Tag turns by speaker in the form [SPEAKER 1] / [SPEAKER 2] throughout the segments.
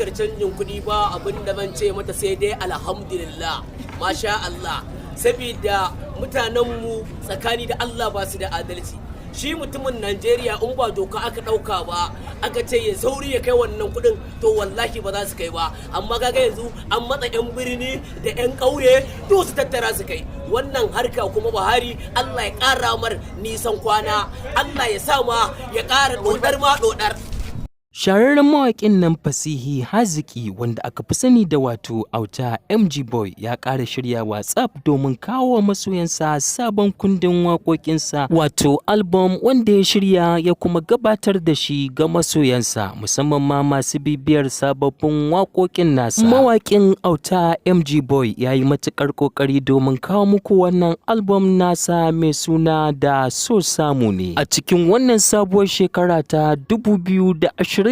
[SPEAKER 1] Harkar canjin kuɗi, ba abin da zan ce mata sai dai alhamdulillah, masha Allah, sabida mutanenmu tsakani da Allah ba su da adalci. Shi mutumin Najeriya, in ba doka aka ɗauka ba, aka ce ya sauri ya kai wannan kuɗin, to wallahi ba za su kai ba. Amma kaga yanzu an matsa 'yan birni da 'yan ƙauye to su tattara su kai wannan harka. Kuma Buhari, Allah ya ƙara mar nisan kwana, Allah ya sa ma ya ƙara ɗoɗar ma ɗoɗar.
[SPEAKER 2] Shahararren mawaƙin nan fasihi haziki wanda aka fi sani da wato Auta MG Boy ya ƙara shiryawa tsaf domin kawo wa masoyansa sabon kundin waƙoƙinsa, wato album, wanda ya shirya ya kuma gabatar da shi ga masoyansa, musamman ma masu bibiyar sababbin waƙoƙin nasa. Mawaƙin Auta MG Boy ya yi matuƙar ƙoƙari domin kawo muku wannan album nasa mai suna da So Samu Ne a cikin wannan sabuwar shekara ta 2023.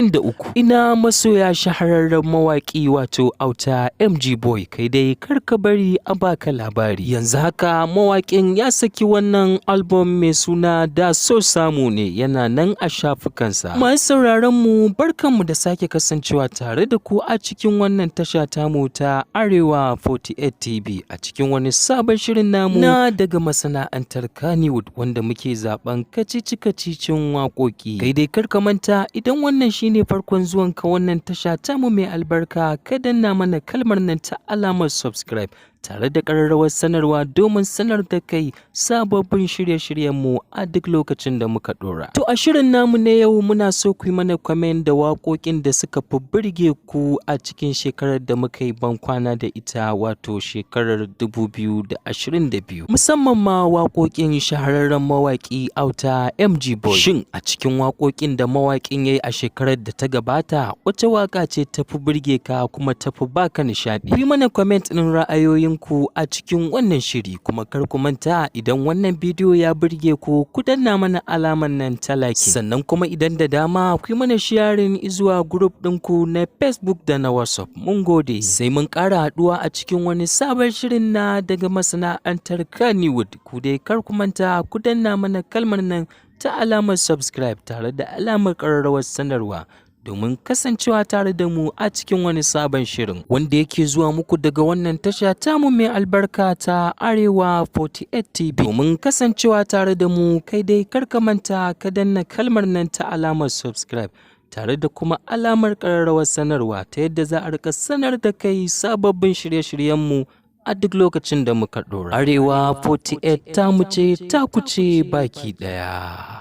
[SPEAKER 2] Ina masoya shahararren mawaƙi wato Auta MG Boy? Kai dai kar ka bari a baka labari. Yanzu haka mawaƙin ya saki wannan album mai suna da So Samu Ne, yana nan a shafukansa. Masu sauraron mu, barkanmu da sake kasancewa tare da ku a cikin wannan tasha tamu ta Arewa 48 TV, a cikin wani sabon shirin namu na daga masana'antar Kannywood, wanda muke zaben kacici-kacicin waƙoƙi. Kai dai kar ka manta, idan wannan shine farkon zuwanka wannan tasha tamu mai albarka, ka danna mana kalmar nan ta alamar subscribe tare da ƙararrawar sanarwa domin sanar da kai sababbin shirye-shiryenmu a duk lokacin da muka ɗora. To, a shirin namu na yau muna so ku yi mana comment da waƙoƙin da suka fi burge ku a cikin shekarar da muka yi ban kwana da ita, wato shekarar 2022. Musamman ma waƙoƙin shahararren mawaƙi Auta MG Boy. Shin a cikin waƙoƙin da mawaƙin ya yi a shekarar da ta gabata, wace waƙa ce ta fi burge ka kuma ta fi baka nishaɗi? Ku yi mana comment ɗin ra'ayoyinku a cikin wannan shiri, kuma kar ku manta, idan wannan bidiyo ya burge ku, ku danna mana alamar nan ta like. Sannan kuma idan da dama, ku yi mana sharing zuwa group ɗinku na Facebook da na WhatsApp. Mun gode. Sai mun ƙara haɗuwa a cikin wani sabon shirin na daga masana'antar Kannywood. Ku dai kar ku manta, ku danna mana kalmar nan ta alamar subscribe tare da alamar ƙararrawar sanarwa domin kasancewa tare da mu a cikin wani sabon shirin wanda yake zuwa muku daga wannan tasha tamu mai albarka ta Arewa 48 TV. Domin kasancewa tare da mu, kai dai kar ka manta ka danna kalmar nan ta alamar subscribe tare da kuma alamar ƙararrawar sanarwa, ta yadda za a rika sanar da kai sababbin shirye-shiryenmu a duk lokacin da muka ɗora. Arewa 48, tamu ce, taku ce baki ɗaya.